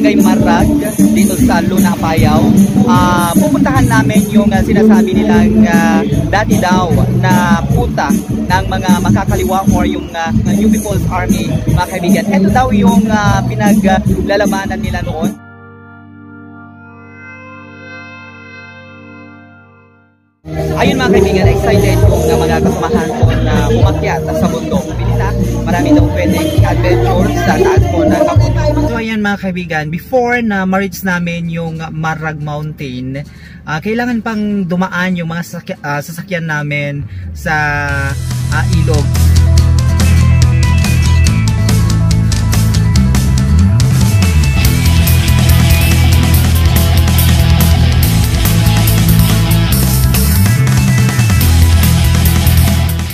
Barangay Marag dito sa Luna, Apayao. Pupuntahan namin yung sinasabi nilang dati daw na puta ng mga makakaliwa or yung New People's Army, mga kaibigan. Ito daw yung pinaglalabanan nila noon. Ayun mga kaibigan, excited kung mga kasamahan ko na umakyat sa bundok. Pinita, marami daw pwedeng adventure sa taas po na kapunta. So ayan mga kaibigan, before na ma-reach namin yung Marag Mountain, kailangan pang dumaan yung mga sasakyan namin sa ilog.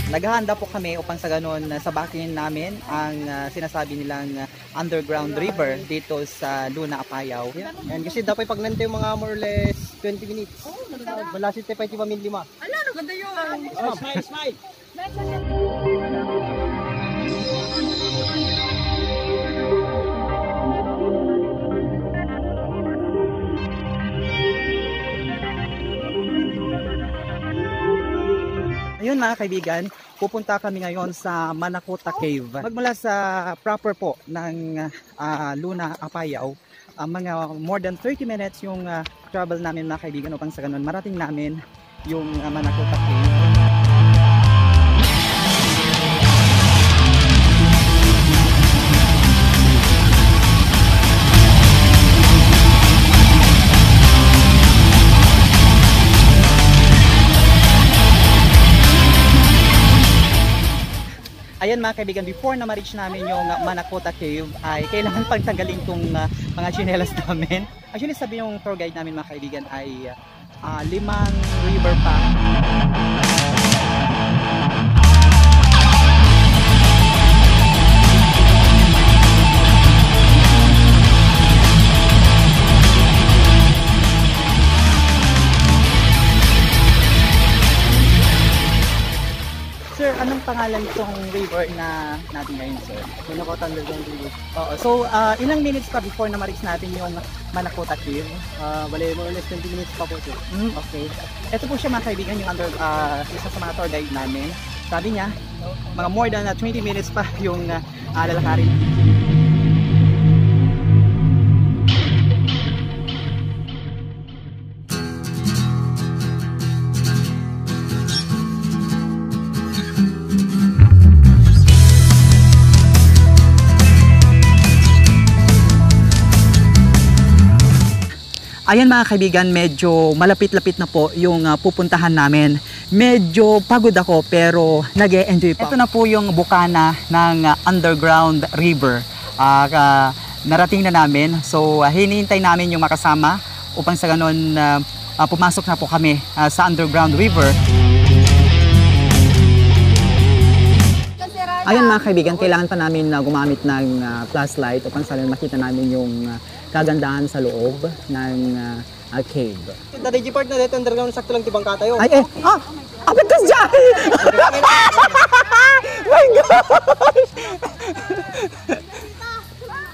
Naghahanda po kami upang sa ganun sabakin namin ang sinasabi nilang underground river dito sa Luna, Apayao. And kasi dapat pag nante yung mga more or less 20 minutes. Malasit tayo pa iti pamin lima. Ano, ganda yun. Smile, smile. Ayun mga kaibigan, pupunta kami ngayon sa Manakota Cave. Magmula sa proper po ng Luna, Apayao, mga more than 30 minutes yung travel namin mga kaibigan upang sa ganun marating namin yung Manakota Cave. Ayan mga kaibigan, before na ma-reach namin yung Manakota Cave ay kailangan pang tanggalin tong mga chinelas namin. Actually sabi yung tour guide namin mga kaibigan ay 5 river pa. Sir, anong pangalan itong river na natin ngayon, sir? Manakota Underground River. Oo. So, ilang minutes pa before na ma-reach natin yung Manakota Cave? Bale, more or less 20 minutes pa po ito. Okay. Ito po siya mga kaibigan, yung isa sa mga tour guide namin. Sabi niya, mga more than 20 minutes pa yung lalakarin. Ayan mga kaibigan, medyo malapit-lapit na po yung pupuntahan namin. Medyo pagod ako pero nag-e-enjoy pa. Ito na po yung bukana ng underground river. Narating na namin. So hinihintay namin yung makasama upang sa ganun pumasok na po kami sa underground river. Ayan mga kaibigan, kailangan pa namin gumamit ng flashlight upang sa ganun makita namin yung kagandahan sa loob ng cave. Dari G part na dito underground sakto lang tibang katayo. Ay apit kas dyan! My gosh!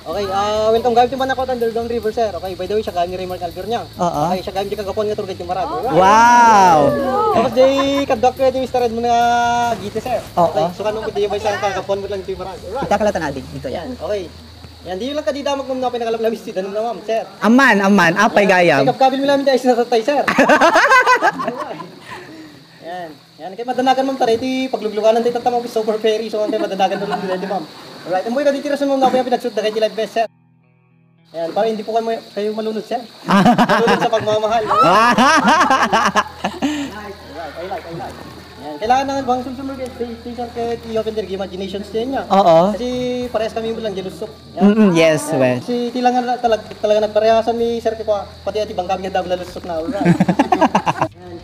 Okay, welcome guys to Manakota Underground River, sir. Okay, by the way, siya kami Raymar Calver niya. Okay, siya kami kagapon nga tour guide yung Marag. Wow! Tapos di kadok ka yung Mr. Red mo na gite, sir. Okay, so kanong pwede ba isang kagapon mo lang yung Marag. Kita kalatan natin dito yan. Okay. Yan, di lang kadida magmum na pinakalablamis dito na ma'am, sir. Aman, apay gayam. Ay, kapkabil mo namin tayo sinasatay, sir. Yan. Yan, kaya madanagan ma'am tayo. Ito paglugluganan tayo tatamang super ferry. So, kaya madanagan mo lang din, ma'am. Alright, ang buhay ka ditira sa ma'am na kaya pinagshoot na kayo live best, sir. Yan, para hindi po kayo malunod, sir. Malunod sa pagmamahal. Alright, I like. Yan, kailangan naman bang susunod station kahit i-open their imaginations din niya. Oo. Kasi parehas kami mo lang jelusok. Yes, well. Kasi tilang talaga nagparehasan ni Sir ko pati ati bang kami daw lalusok na. Alright.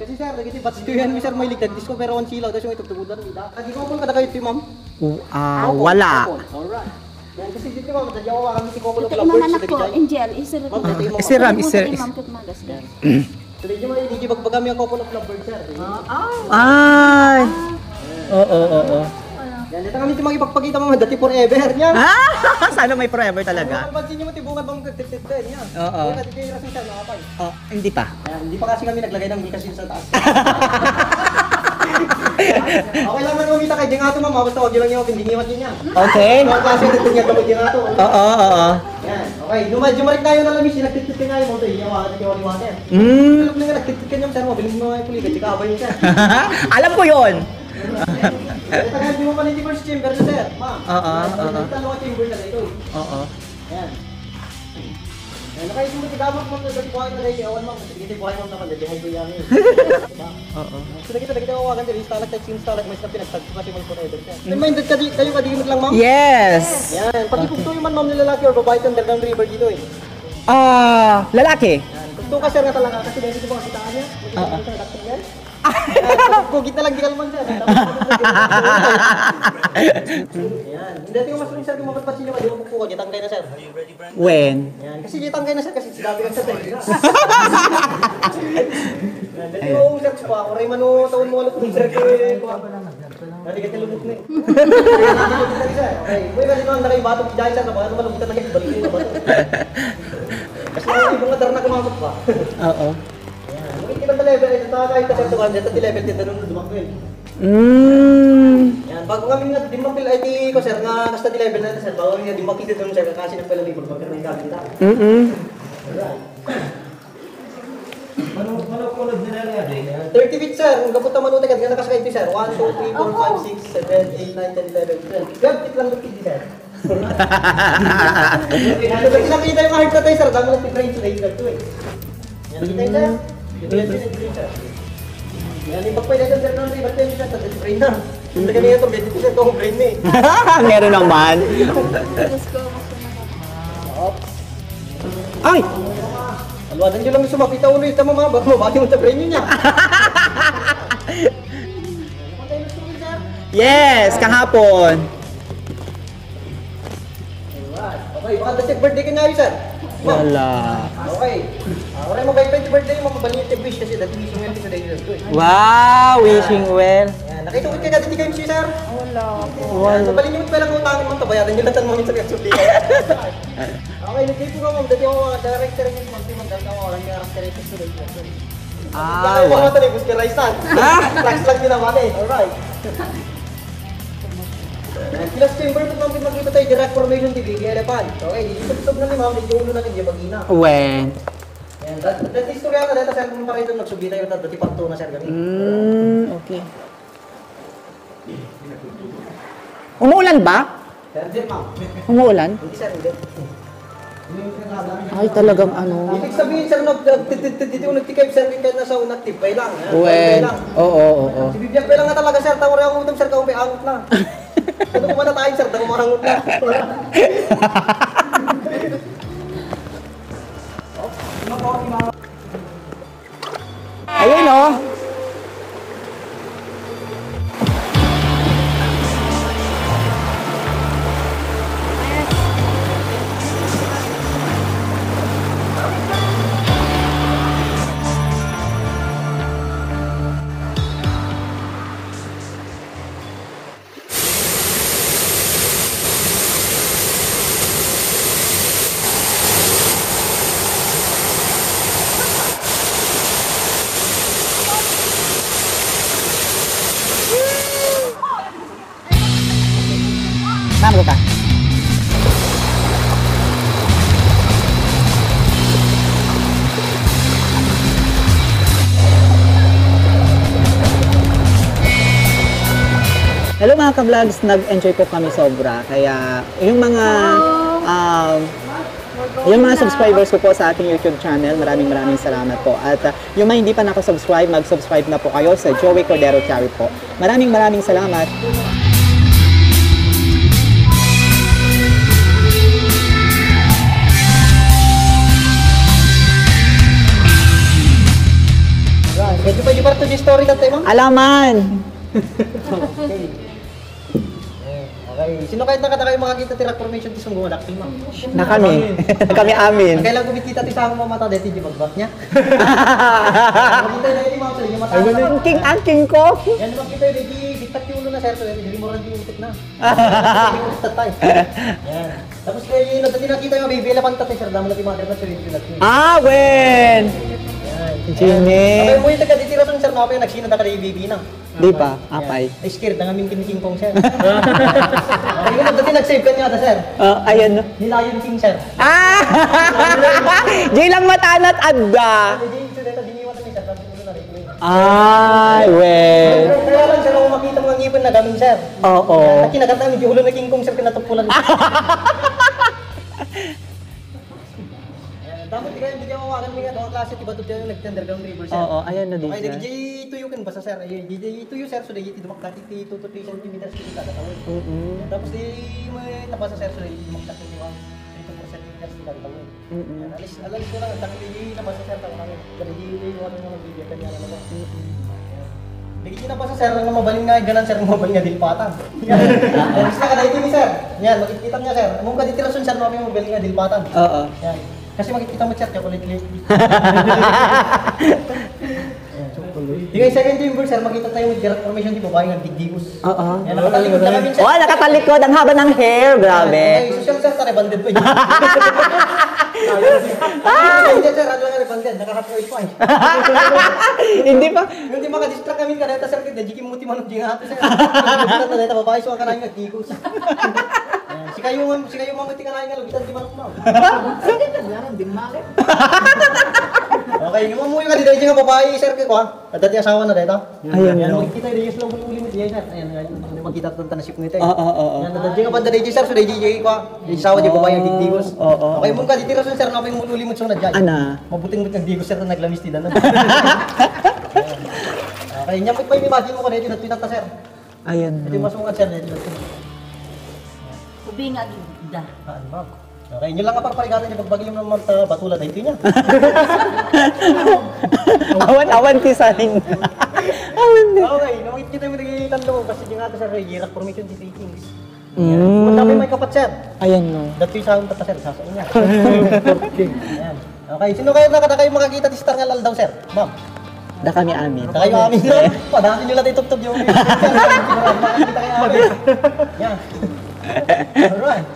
Kasi sir, nagiti pati yan mi sir may ligdan disco pero on silaw tapos yung itugtugudan nila. Adi ko kada kayo ti ma'am. Wala. Alright. Yan kasi dito ma'am, dadyawa kami si Coco Ito yung anak ko, Angel, Isiram. Tuloy nyo mga hindi bagbag kami ang Coco of Lovebird, sir. Ay! Oo. Yan, Yan, ito kami magipagpakita mga dati forever niya. Sana may forever talaga. Pansin niyo mo tibungan bang nagtitip ka niya. Oo. Kaya titira sa siya nakapal. Oh, hindi pa. Yan, hindi pa kasi kami naglagay ng gulkasin sa taas. Okay lang man umita kay Dingato ma'am, basta wag niyo lang yung pindingiwat niya. Okay. Mga klase dito niya kapag Dingato. Oo. Yan, okay. Jumalik tayo na lamis, nagtitit ka nga yung motor, yung water. Alam na nga, nagtitit ka niya, sir mo, bilhin mo nga yung puligat, tsaka abay niya, sir. Alam ko yun. Ito nga, hindi mo pa hindi first chamber na, sir. Ma. Oo. Dalawa chamber na ito. Oo. Yan. Yan, nakaisip mo, tigamak mo, dati buhay na rin, awan mo, kasi hindi buhay mo naman, dati buhay ko yan eh. Oo. So, nakita tawagan din, stalactite, yung stalagmites na pinagtagpo kasi mag forever, sir. Minded ka, kayo kadigimot lang, ma'am? Yes. Yan, pati kung tuyo man, ma'am, na lalaki or babae, itong Underground River dito eh. Lalaki. Yan, kung tuyo ka, sir, nga talaga, kasi dahil ito ba kasitaan niya? Kugit na lang di kalman siya. Yan. Hindi natin yung mas rin sir, kung mapatpatsin nyo ka, di mo pupuha, gitangkay na sir. When? Yan. Kasi gitangkay na sir, kasi sinabi ka sa tayo. Dati mo sir, pa, kuray man o taon mo alok sir, kaya Dati ka tilumot na eh. Okay, buhay kasi naman nakaibatok dahil sir, naman malugitan na kayo, balikin na ba ito? Kasi ibang nadar na kumamot pa. Oo. Hindi ka level ito kahit kasi ito kandidat at level din doon dumakil. Yan bago kami nga dimakil ay di ko sir nga nasta di level na sir bago nga dimakil doon sir kasi nagpala libro pag may kabinta. Ano kulod nila nga din? 30 feet sir, kung kapot naman ulit nga nakasakay ito sir. 1, 2, 3, 4, 5, 6, 7, 8, 9, 10, 11, 12. 12 feet lang lupit sir. Nakita yung kahit na tayo sir, dami lang titrain sa range to eh. Yan kita sir. Yan, yung pagpay na dyan, sir, nang ribat yan siya, sa brain na. Hindi ka niya ito, 20% ko brain na eh. Meron naman. Ay! Alwadan nyo lang yung sumapita ulo, ito mama, baka mabati mo sa brain nyo niya. Yes, kahapon. Okay, baka check birthday ka niya yun, sir. Wala. Okay. Oray mo kay 20 birthday mo mabalik yung wish kasi dati wishing well sa day ko. Wow, wishing well. Yan, nakita ka dati kayo si sir. Wala. Mabalik yung pala ng utangin mo tabayaran niyo latan mo sa katsuli. Okay, nagkay po mo dati ako director ng monthly mo dahil ako ang characteristic sa day. Wow. Wala tayong gusto rice tan. Flash lang din naman eh. Alright. Plus chamber ito namin makita tayo direct formation TV, elephant. Okay, isip-isip na ni ma'am, medyo ulo na kanya pag-ina. When? Yan, dati istorya ka dito, sir, kung makita nagsubi tayo dati pagto na sir kami. Okay. Umuulan ba? Sir, hindi ma'am. Umuulan? Hindi sir, hindi. Ay, talagang ano. Ibig sabihin sir, dito nagtikay sir, kahit nasa unang tipay lang. When? Oo. Si Bibiyag pa lang nga talaga sir, tawari ako utang sir, kung may angot na. Ano kung na tayo sir, dako marangot na. Ayun o. Ma'am, ka. Hello mga ka-vlogs, nag-enjoy po kami sobra. Kaya yung mga subscribers ko po sa aking YouTube channel, maraming salamat po. At yung mga hindi pa nakasubscribe, mag-subscribe na po kayo sa Joey Cordero Cherry po. Maraming salamat. Medyo pwede pa ito yung story natin, ma'am? Alaman! Okay. Sino kahit nakataka yung makakita ti formation ti sungguh anak ma'am? Na kami. Kami amin. Kailan kumikita ti sa mga mata deti di bagbak niya. Makita na yun ma'am sa inyo mata. Ang king ko! Yan makita yun, di bitak yung ulo na sir, so hindi mo rin yung na. Tatay. Yan. Tapos kayo dati nakita yung baby elephant tatay sir, damo natin mga sir yung pinag. Wen! Jimmy! Okay mo yung taga-ditira sa sir, mga nagsina na kaya baby na. Di pa, apay. Ay, scared na nga King Kong sir. Okay, yung dati nag-save ka niya sir. Ayan no. Nilayon King sir. Jay lang matanat adda. Hindi, ito dito, diniwan na sir, tapos ito na rin. Ay, wen. Kaya lang sir, ako makita mga ngipin na gaming sir. Oo. Kinakanta ng ulo na King Kong sir, kinatupulan. Dapat di kayo hindi ako mawakan mga doon klase tiba to yung nag-underground river sir. Oo, ayan na din. Ay, DJ tuyo kan basta sir. Ay, DJ tuyo sir, so DJ dumakati 2 to 3 cm kita katawid. Tapos di may napasa sir, so DJ dumakati yung 3 to 4 cm kita katawid. Alis ko lang ang takli napasa sir tawo kami. Jadi DJ wala mo ng video kanya na lang. Bigyan na pa sa sir ng mabaling nga ganan sir ng mabaling nga dilpatan. Tapos na kada ito ni sir. Yan, makikita niya sir. Mong kaditirason sir ng mabaling nga dilpatan. Oo. Yan. Kasi makikita mo sir, chocolate lake. Yung second chamber sir, makita tayo with direct formation di babae ng digdigos. Oo. Yan, nakatalikod na kami sir. Oh, nakatalikod. Ang haba ng hair. Grabe. Okay, social sir, tara banded pa yun. Hindi sir, ano nga banded, naka-half-oil pa eh. Hindi pa. Hindi makadistract kami kaneta sir, kaya jikim muti manong jingato sir. Hindi na babae, so ang kanayang nagdigos. Si kayo mamuti ka na nga, lugitan di manok mo. Okay, yung mamuyo ka dito yung babae, sir, ko ha? Dati asawa na dito. Ayan, yan. no. Makikita yung slow mo ulit yan, sir. Ayan, magkita ito na ship nito eh. Oo. Yan, dati ka pa dati sir, so dati ko ha? Yung asawa di babae yung digdigos. Oo. Okay, mong ka ditira sir, na yung mululimot sa dyan. Ana. Mabuting-but yung digos sir na naglamis tida na. Okay, nyapit pa yung imagine mo ka dito, nagpinata sir. Ayan. Ito yung masungan sir, dito. Ubi nga gida. Okay, yun lang ang parparigatan niya pagbagilim ng mga batula na ito niya. Awan ti saling. Awan ti. Okay, nakikita kita yung nagigitang mo kasi yung nga sa Regierac Formation di Takings. Kung dami may kapat sir, Ayan no. dato yung sound tata sir, sasaon niya. Ayan. Okay, sino kayo kayo makakita di Star Ngalal daw sir? Ma'am. Da kami amin. Kayo amin no? Padahal nyo lang tayo tugtog yung makakita kayo amin. Yan. Alright.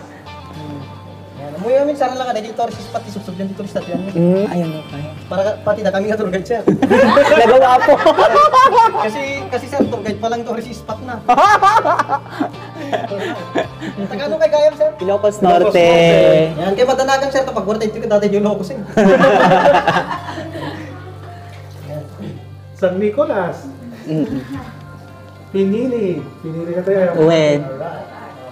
Umuwi kami sana lang dito tourist pati subsub din dito tourist yan. Ayan no. Para pati na kami nga tour guide sir. Nagawa po. kasi sir tour guide pa lang tourist spot na. Tagano kay Gayam sir? Ilocos Norte. Yan kay Madanagan sir kapag wala tayo dati yung Ilocos eh. San Nicolas. Pinili na tayo. Wen.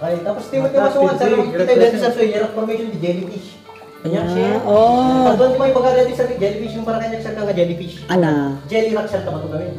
Okay, tapos Timothy Masungan sir, makikita tayo dito sa Regierac Formation di jellyfish. Ayan siya. Oh. Doon di ba yung baga dito sa jellyfish yung parang kanya sir nga jellyfish. Ana. Jelly rock sir tama to gawin.